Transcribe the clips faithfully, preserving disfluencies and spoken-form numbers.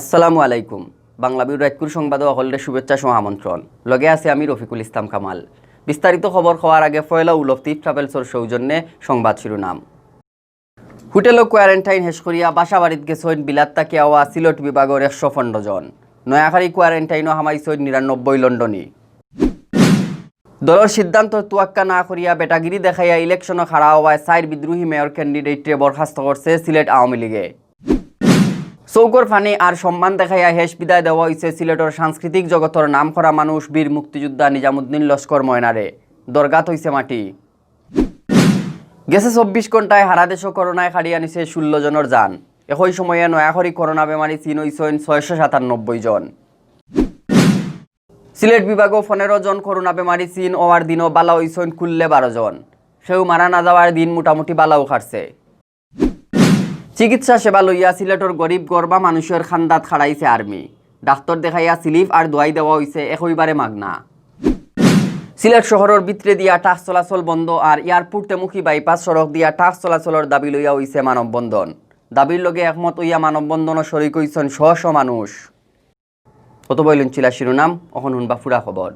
আসসালামু আলাইকুম। বাংলা বিউরো রাইতকুর সংবাদো অকলরে শুভেচ্ছা সহ আমন্ত্রণ। লগে আছি আমি রফিকুল ইসলাম কামাল। বিস্তারিত খবর কওয়ার আগে পয়লা উলফ টিপ ট্রাভেলসর সৌজন্যে সংবাদ শিরোনাম। হোটেলো কোয়ারেন্টাইন শেষ করিয়া বাসা বাড়িত গেছইন বিলাত থাকি আওয়া সিলেট বিভাগর একশো পনেরো জন। নয়াখালী কোয়ারেন্টাইনো হামাইছইন নিরানব্বই লন্ডনী। দলর সিদ্ধান্তর তুয়াক্কা না করিয়া বেটাগিরি দেখাইয়া ইলেকশনো খাড়া অওয়ায় চাইর বিদ্রোহী মেয়র ক্যান্ডিডেটরে বরখাস্ত করছে সিলেট আওয়ামী লীগে। চউখর পানি আর সম্মান দেখাইয়া শেষ বিদায় দেওয়া অইছে সিলেটর সাংস্কৃতিক জগতর নামকরা মানুষ বীর মুক্তিযোদ্ধা নিজামুদ্দিন লস্কর ময়নারে। দরগাত অইছে মাটি। গেছে চব্বিশ ঘন্টায় হারা দেশো করোনায় কাড়িয়া নিছে ষোলো জনর জান। একই সময়ে নয়াখালী করোনা বেমারি চিন অইছইন ছয়শো সাতানব্বই জন। সিলেট বিভাগো পনেরো জন করোনা বেমারি চিন অওয়ার দিনো বালা অইছইন কুল্লে বারো জন। কেউ মারা না যাওয়ার দিন মোটামুটি বালাউ কাটছে। চিকিৎসা সেবা লইয়া সিলেটর গরিব গরবা মানুষর খান্দাত খাড়াইছে আর্মি। ডাক্তর দেখাইয়া স্লিপ আর দোয়াই দেওয়া অইছে একইবারে মাগনা। সিলেট শহরর ভিতরে দিয়া ট্রাক চলাচল বন্ধ আর এয়ারপোর্টমুখী বাইপাস সড়ক দিয়া ট্রাক চলাচলর দাবি লইয়া অইছে মানববন্ধন। দাবির লগে একমত অইয়া মানববন্ধনো শরিক অইছইন শ শ মানুষ। অত বইলুন ছিলা শিরোনাম, অখন হুনবা পুরা খবর।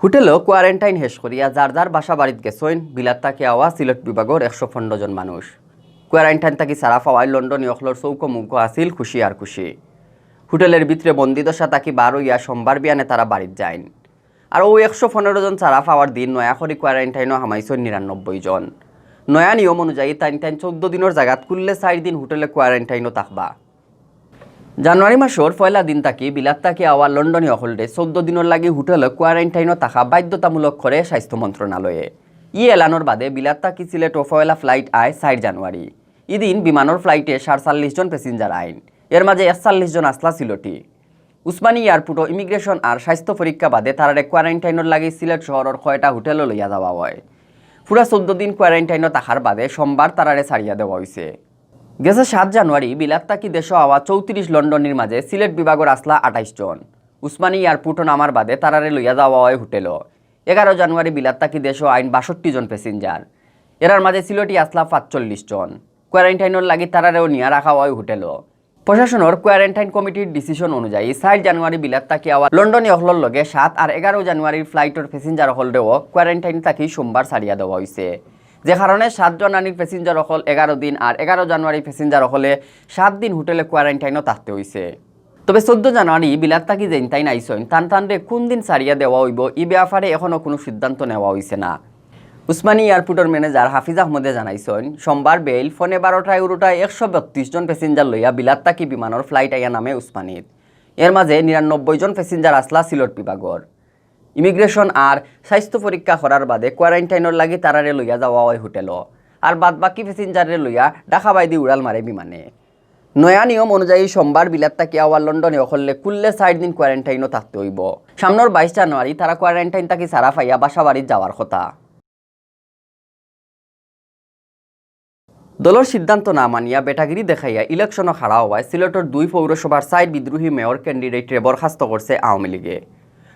হোটেলো কোয়ারেন্টাইন শেষ করিয়া যার যার বাসা বাড়িত গেছইন বিলাত থাকি আওয়া সিলেট বিভাগর একশো পনেরো জন মানুষ। কোয়ারেন্টাইন থাকি ছাড়া পাওয়ায় লন্ডনী অকলর চউখো মুখো আছিল খুশি আর খুশি। হোটেলর ভিতরে বন্দিদশা থাকি বার অইয়া সোমবার বিয়ানে তারা বাড়িত যাইন। আর অউ একশো পনেরো জন ছাড়া পাওয়ার দিন নয়াখালী কোয়ারেন্টাইনো হামাইছইন নিরানব্বই জন। নয়া নিয়ম অনুযায়ী তাইন তাইন চৌদ্দ দিনর জাগাত কুল্লে চাইর দিন হোটেলো কোয়ারেন্টাইনো থাকবা। জানুয়ারি মাসর পয়লা দিন থাকি বিলাত থাকি আওয়া লন্ডনী অকলরে চৌদ্দ দিনর লাগি হোটেলো কোয়ারেন্টাইনো থাকা বাধ্যতামূলক করে স্বাস্থ্য মন্ত্রণালয়ে। ই এলানর বাদে বিলাত থাকি সিলেটো পয়লা ফ্লাইট আয় চাইর জানুয়ারি। ইদিন বিমানর ফ্লাইটে সাতচল্লিশ জন প্যাসেঞ্জার আইন। এর মাঝে একচল্লিশ জন আছলা সিলেটি। উসমানী এয়ারপোর্টো ইমিগ্রেশন আর স্বাস্থ্য পরীক্ষা বাদে তারারে কোয়ারেন্টাইনর লাগি সিলেট শহরর কয়টা হোটেলো লইয়া যাওয়া অয়। পুরা চৌদ্দ দিন কোয়ারেন্টাইনো থাকার বাদে সোমবার তারারে ছাড়িয়া দেওয়া অইছে। গেছে সাত জানুয়ারি বিলাত থাকি দেশো আওয়া চৌত্রিশ লন্ডনীর মাঝে সিলেট বিভাগর আছলা আটাইশ জন। উসমানী এয়ারপোর্টো নামার বাদে তারারে লইয়া যাওয়া অয় হোটেলো। এগারো জানুয়ারি বিলাত থাকি দেশো আইন বাষট্টি জন প্যাসেঞ্জার। এরার মাঝে সিলেটি আছলা পাঁচচল্লিশ জন। কোয়ারেন্টাইনর লাগি তারারেও নিয়া রাখা অয় হোটেলো। প্রশাসনর কোয়ারেন্টাইন কমিটির ডিসিশন অনুযায়ী চাইর জানুয়ারি বিলাত থাকি আওয়া লন্ডনী অকলর লগে সাত আর এগারো জানুয়ারির ফ্লাইটর প্যাসেঞ্জার অকলরেও কোয়ারেন্টাইন থাকি সোমবার ছাড়িয়া দেওয়া অইছে। যে কারণে সাত জানুয়ারির প্যাসেঞ্জার অকল এগারো দিন আর এগারো জানুয়ারি প্যাসেঞ্জার অকলে সাত দিন হোটেলো কোয়ারেন্টাইনো থাকতে অইছে। তবে চৌদ্দ জানুয়ারি বিলাত থাকি যেইন তাইন আইছইন, তান তানরে কুন দিন ছাড়িয়া দেওয়া অইবো, ই ব্যাপারে এখনো কুনু সিদ্ধান্ত নেওয়া অইছে না। উসমানী এয়ারপোর্টর ম্যানেজার হাফিজ আহমদে জানাইছইন, সোমবার বেইল ফনে বারোটায় উরুটায় একশো বত্রিশ জন প্যাসেঞ্জার লইয়া বিলাত থাকি বিমানর ফ্লাইট আইয়া নামে উসমানীত। এর মাঝে নিরানব্বই জন প্যাসেঞ্জার আছলা সিলেট বিভাগর। ইমিগ্রেশন আর স্বাস্থ্য পরীক্ষা করার বাদে কোয়ারেন্টাইনর লাগি তারারে লইয়া যাওয়া অয় হোটেলো। আর বাদ বাকি প্যাসেঞ্জাররে লইয়া ঢাকা বায়দি উড়াল মারে বিমানে। নয়া নিয়ম অনুযায়ী সোমবার বিলাত থাকি আওয়া লন্ডনী অকলরে কুল্লে চাইর দিন কোয়ারেন্টাইনো থাকতে অইবো। সামনর বাইশ জানুয়ারি তারা কোয়ারেন্টাইন থাকি ছাড়া পাইয়া বাসা বাড়িত যাওয়ার কথা। দলর সিদ্ধান্ত না মানিয়া বেটাগিরি দেখাইয়া ইলেকশনো খাড়া অওয়ায় সিলেটর দুই পৌরসভার চাইর বিদ্রোহী মেয়র ক্যান্ডিডেটরে বরখাস্ত করছে আওয়ামী লীগে।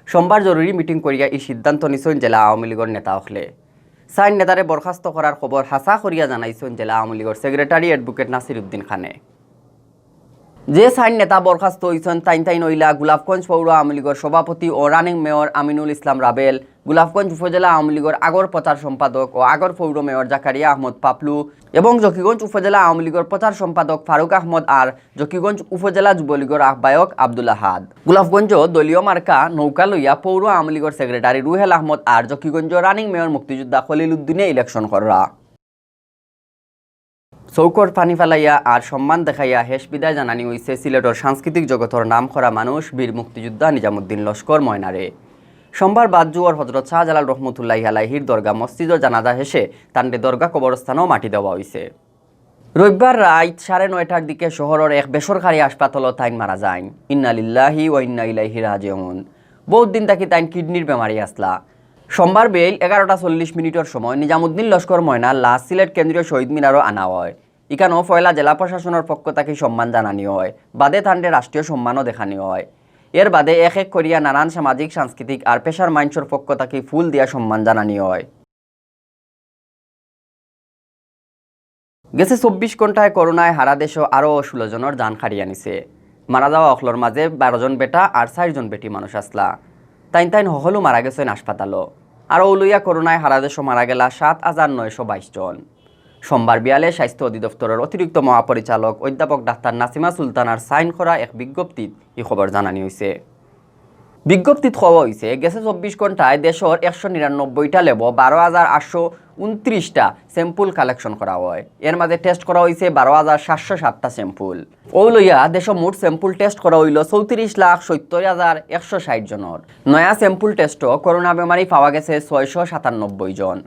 সোমবার জরুরি মিটিং করিয়া ই সিদ্ধান্ত নিছইন জেলা আওয়ামী লীগর নেতা অকলে। চাইর নেতারে বরখাস্ত করার খবর হাছা করিয়া জানাইছইন জেলা আওয়ামী লীগর সেক্রেটারি অ্যাডভোকেট নাসির উদ্দিন খানে। যে চাইর নেতা বরখাস্ত অইছইন, তাইন তাইন অইলা গোলাপগঞ্জ পৌর আওয়ামী লীগর সভাপতি ও রানিং মেয়র আমিনুল ইসলাম রাবেল, গোলাপগঞ্জ উপজেলা আওয়ামী লীগর আগর প্রচার সম্পাদক ও আগর পৌর মেয়র জাকারিয়া আহমদ পাপলু এবং জকিগঞ্জ উপজেলা আওয়ামী লীগর প্রচার সম্পাদক ফারুক আহমদ আর জকিগঞ্জ উপজেলা যুবলীগর আহ্বায়ক আব্দুল আহাদ। গোলাপগঞ্জ দলীয় মার্কা নৌকা লইয়া পৌর আওয়ামী লীগর সেক্রেটারি রুহেল আহমদ আর জকিগঞ্জ রানিং মেয়র মুক্তিযোদ্ধা খলিল উদ্দিনে ইলেকশন কররা। চউখর পানি ফালাইয়া আর সম্মান দেখাইয়া শেষ বিদায় জানানি অইছে সিলেটর সাংস্কৃতিক জগতর নামকরা মানুষ বীর মুক্তিযোদ্ধা নিজামুদ্দিন লস্কর ময়নারে। সোমবার বাদ জুহর হজরত শাহজালাল রহমতুল্লাহি আলাইহির দরগা মসজিদো জানাজা শেষে তানরে দরগা কবরস্থানো মাটি দেওয়া অইছে। রবিবার রাইত সাড়ে নয়টার দিকে শহরর এক বেসরকারি হাসপাতালো তাইন মারা যাইন। ইন্না লিল্লাহি ওয়া ইন্না ইলাইহি রাজিউন। বউত দিন থাকি তাইন কিডনির বেমারি আছলা। সোমবার বেইল এগারোটা চল্লিশ মিনিটর সময় নিজামুদ্দিন লস্কর ময়নার লাশ সিলেট কেন্দ্রীয় শহীদ মিনারো আনা অয়। ইখানো পয়লা জেলা প্রশাসনর পক্ষ থাকি সম্মান জানানি অয়, বাদে তানরে রাষ্ট্রীয় সম্মানও দেখানি অয়। এর বাদে এক এক করিয়া নানান সামাজিক, সাংস্কৃতিক আর পেশার মাইনষর পক্ষ থাকি ফুল দিয়া সম্মান জানানি অয়। গেছে চব্বিশ ঘন্টায় করোনায় হারা দেশো আরও ষোলো জনর জান কাড়িয়া নিছে। মারা যাওয়া অকলর মাঝে বারো জন বেটা আর চাইর জন বেটি মানুষ আছলা। তাইন তাইন হকলউ মারা গেছইন হাসপাতালো। আর অউ লইয়া করোনায় হারা দেশো মারা গেলা সাত হাজার নয়শো বাইশ জন। সোমবার বিয়ালে স্বাস্থ্য অধিদপ্তরর অতিরিক্ত মহাপরিচালক অধ্যাপক ডাক্তার নাসিমা সুলতানার সাইন করা এক বিজ্ঞপ্তিত ই খবর জানানি অইছে। বিজ্ঞপ্তিত কওয়া অইছে, গেছে চব্বিশ ঘন্টায় দেশর একশো নিরানব্বইটা ল্যাবো বারো হাজার আটশো ঊনত্রিশটা sample collection করা অয়। এর মাঝে test করা অইছে বারো হাজার সাতশো সাতটা sample। অউ লইয়া দেশো মোট sample test করা অইলো চৌত্রিশ লাখ সত্তর হাজার একশো ষাইট জনর। নয়া sample testও করোনা বেমারি পাওয়া গেছে ছয়শো সাতানব্বই জন।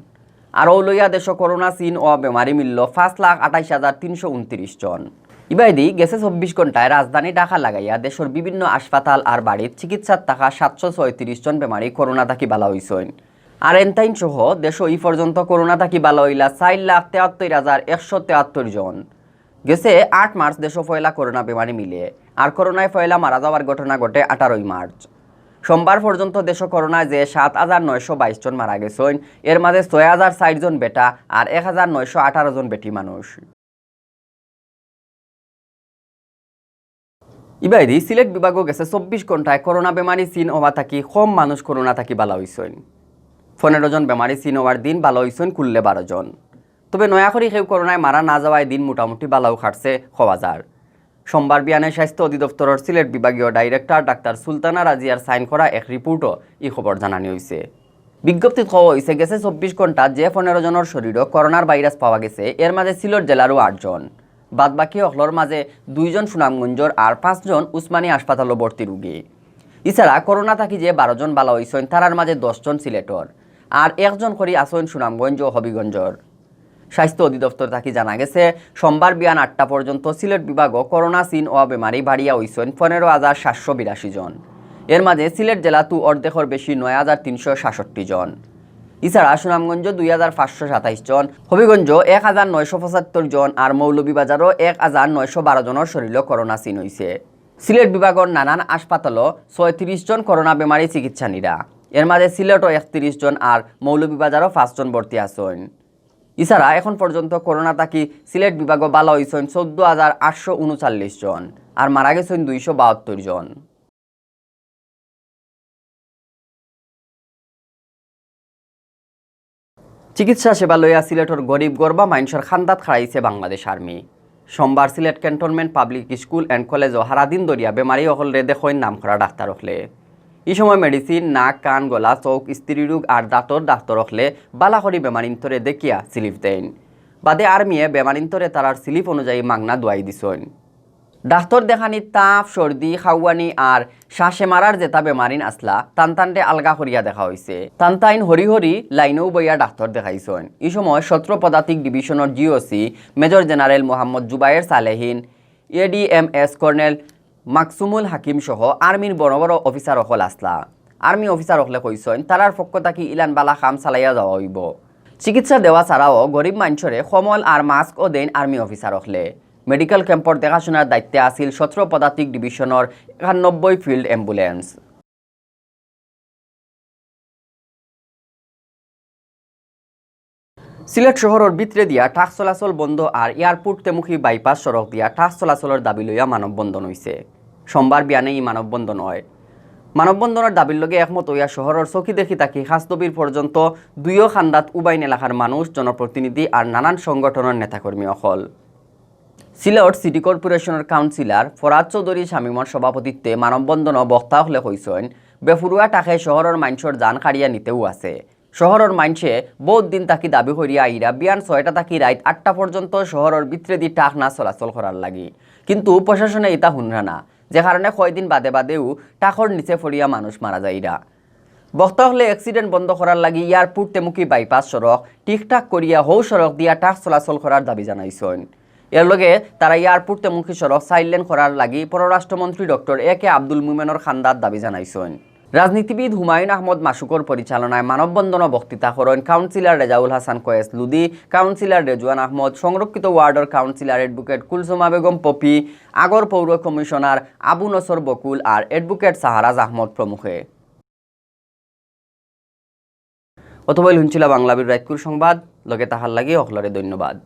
আর অউ লইয়া দেশো করোনা চিন অওয়া বেমারি মিললো পাঁচ লাখ আটাইশ হাজার তিনশো ঊনত্রিশ জন। ইবায়দি গেছে চব্বিশ ঘন্টায় রাজধানী ঢাকা লাগাইয়া দেশর বিভিন্ন হাসপাতাল আর বাড়িত চিকিৎসাত থাকা সাতশো ছয়ত্রিশ জন বেমারি করোনা থাকি বালা অইছইন। আর এনতাইন সহ দেশো ই পর্যন্ত করোনা থাকি বালা অইলা চাইর লাখ তেয়াত্তর হাজার একশো তেয়াত্তর জন। গেছে আট মার্চ দেশো পয়লা করোনা বেমারি মিলে, আর করোনায় পয়লা মারা যাওয়ার ঘটনা ঘটে আঠারোই মার্চ। সোমবার পর্যন্ত দেশো করোনায় যে সাত হাজার নয়শো বাইশ জন মারা গেছইন, এর মাঝে ছয় হাজার চাইর জন বেটা আর এক হাজার নয়শো আঠারো জন বেটি মানুষ। ইবায়দি সিলেট বিভাগও গেছে চব্বিশ ঘন্টায় করোনা বেমারি চিন অওয়া থাকি কম মানুষ করোনা থাকি বালা অইছইন। পনেরো জন বেমারি চিন অওয়ার দিন বালা অইছইন কুল্লে বারো জন। তবে নয়া করি কেউ করোনায় মারা না যাওয়ায় দিন মোটামুটি বালাউ কাটছে কওয়া যার। সোমবার বিয়ানে স্বাস্থ্য অধিদপ্তরর সিলেট বিভাগীয় ডাইরেক্টর ডাক্তার সুলতানা রাজিয়ার সাইন করা এক রিপোর্টও ই খবর জানানি অইছে। বিজ্ঞপ্তিত কওয়া অইছে, গেছে চব্বিশ ঘন্টাত যে পনেরো জনর শরীরও করোনার ভাইরাস পাওয়া গেছে, এর মাঝে সিলেট জেলারও আট জন। বাদ বাকি অকলর মাঝে দুইজন সুনামগঞ্জর আর পাঁচজন উসমানী হাসপাতালো ভর্তি রুগী। ইছাড়া করোনা থাকি যে বারো জন বালা অইছইন, তারার মাঝে দশ জন সিলেটর, আর একজন করি আছইন সুনামগঞ্জ ও হবিগঞ্জর। স্বাস্থ্য অধিদপ্তর থাকি জানা গেছে, সোমবার বিয়ান আটটা পর্যন্ত সিলেট বিভাগও করোনা চিন অওয়া বেমারি বাড়িয়া অইছইন পনেরো হাজার সাতশো বিরাশি জন। এর মাঝে সিলেট জেলাতউ অর্ধেকর বেশি নয় হাজার তিনশো সাতষট্টি জন। ইছাড়া সুনামগঞ্জ দুই হাজার পাঁচশো সাতাইশ জন, হবিগঞ্জ এক হাজার নয়শো পঁচাত্তর জন আর মৌলভীবাজারও এক হাজার নয়শো বারো জনর শরীরও করোনা চিন অইছে। সিলেট বিভাগর নানান হাসপাতালো ছয়ত্রিশ জন করোনা বেমারি চিকিৎসা নিরা। এর মাঝে সিলেটও একত্রিশ জন আর মৌলভীবাজারও পাঁচ জন ভর্তি আছইন। ইছাড়া এখন পর্যন্ত করোনা থাকি সিলেট বিভাগও বালা অইছইন চৌদ্দ হাজার আটশো ঊনচল্লিশ জন, আর মারা গেছইন দুইশো বাহাত্তর জন। চিকিৎসা সেবা লইয়া সিলেটর গরিব গরবা মাইনষর খান্দাত খাড়াইছে বাংলাদেশ আর্মি। সোমবার Sylhet cantonment public school and কলেজও হারাদিন ধরিয়া বেমারি অকলরে দেখইন নাম করা ডাক্তার অকলে। ই সময় মেডিসিন, নাক, কান, গলা, চউখ, স্ত্রী রোগ আর দাঁতর ডাক্তার অকলে বালা করি বেমারিন্তরে দেখিয়া স্লিপ দেইন। বাদে আর্মিয়ে বেমারিন্তরে তারার স্লিপ অনুযায়ী মাগনা দুয়াই দিছইন। ডাক্তার দেখানিত তাপ, সর্দি, খাওয়ানি আর শ্বাসে মারার যেতা বেমারিন আছলা, তান তানরে আলগা করিয়া দেখা অইছে। তান তাইন হরি হরি লাইনও বইয়া ডাক্তার দেখাইছইন। ই সময় সত্র পদাতিক ডিভিশনর জিওসি মেজর জেনারেল মোহাম্মদ জুবায়ের সালেহিন, এডিএমএস কর্নেল মাকসুমুল হাকিম সহ আর্মির বড় বড় অফিসার অকল আছলা। আর্মি অফিসার অকলে কইছইন, তারার পক্ষ থাকি ইলান বালা কাম চালাইয়া যাওয়া অইবো। চিকিৎসা দেওয়া ছাড়াও গরিব মাইনষরে কম্বল আর মাস্কও দেইন আর্মি অফিসার অকলে। মেডিকেল ক্যাম্পর দেখাশুনার দায়িত্বে আছিল সত্র পদাতিক ডিভিশনর একানব্বই ফিল্ড অ্যাম্বুলেন্স। সিলেট শহরর ভিতরে দিয়া ট্রাক চলাচল বন্ধ আর এয়ারপোর্ট তেমুখী বাইপাস সড়ক দিয়া ট্রাক চলাচলর দাবি লইয়া মানববন্ধন অইছে। সোমবার বিয়ানে ই মানববন্ধন অয়। মানববন্ধনর দাবির লগে একমত অইয়া শহরর চকিদেখি থাকি খাসদবির পর্যন্ত দুইও খান্দাত উবাইন এলাকার মানুষ, জনপ্রতিনিধি আর নানান সংগঠনর নেতাকর্মী অকল। সিলেট সিটি কর্পোরেশনর কাউন্সিলর ফরাদ চৌধুরী শামীমর সভাপতিত্বে মানববন্ধনও বক্তা অকলে কইছইন, বেফুরুয়া ট্রাকে শহরর মাইনষর জান কাড়িয়া নিতেউ আছে। শহরর মাইনষে বউত দিন থাকি দাবি করিয়া আইরা বিয়ান ছয়টা থাকি রাইত আটটা পর্যন্ত শহরর ভিতরেদি ট্রাক না চলাচল করার লাগি, কিন্তু প্রশাসনে ইতা হুনরা না, যে কারণে কয়দিন বাদে বাদেউ ট্রাকর নিচে পড়িয়া মানুষ মারা যাইরা। বক্তা অকলে accident বন্ধ করার লাগি এয়ারপোর্ট তেমুখী বাইপাস সড়ক ঠিকঠাক করিয়া হউ সড়ক দিয়া ট্রাক চলাচল করার দাবি জানাইছইন। এর লগে তারা এয়ারপোর্ট তেমুখী সড়ক চাইর লেন করার লাগি পররাষ্ট্রমন্ত্রী ডক্টর এ কে আব্দুল মোমেনর খান্দাত দাবি জানাইছইন। রাজনীতিবিদ হুমায়ুন আহমদ মাসুকর পরিচালনায় মানববন্ধনও বক্তৃতা করইন কাউন্সিলর রেজাউল হাসান কয়েস লুদি, কাউন্সিলর রেজওয়ান আহমদ, সংরক্ষিত ওয়ার্ডর কাউন্সিলর অ্যাডভোকেট কুলসুমা বেগম পপি, আগর পৌর কমিশনার আবু নসর বকুল আর অ্যাডভোকেট সাহারাজ আহমদ প্রমুখে। অতপর হুনছিলা বাংলাবির রাইতকুর সংবাদ, লগে থাকার লাগি অকলরে ধন্যবাদ।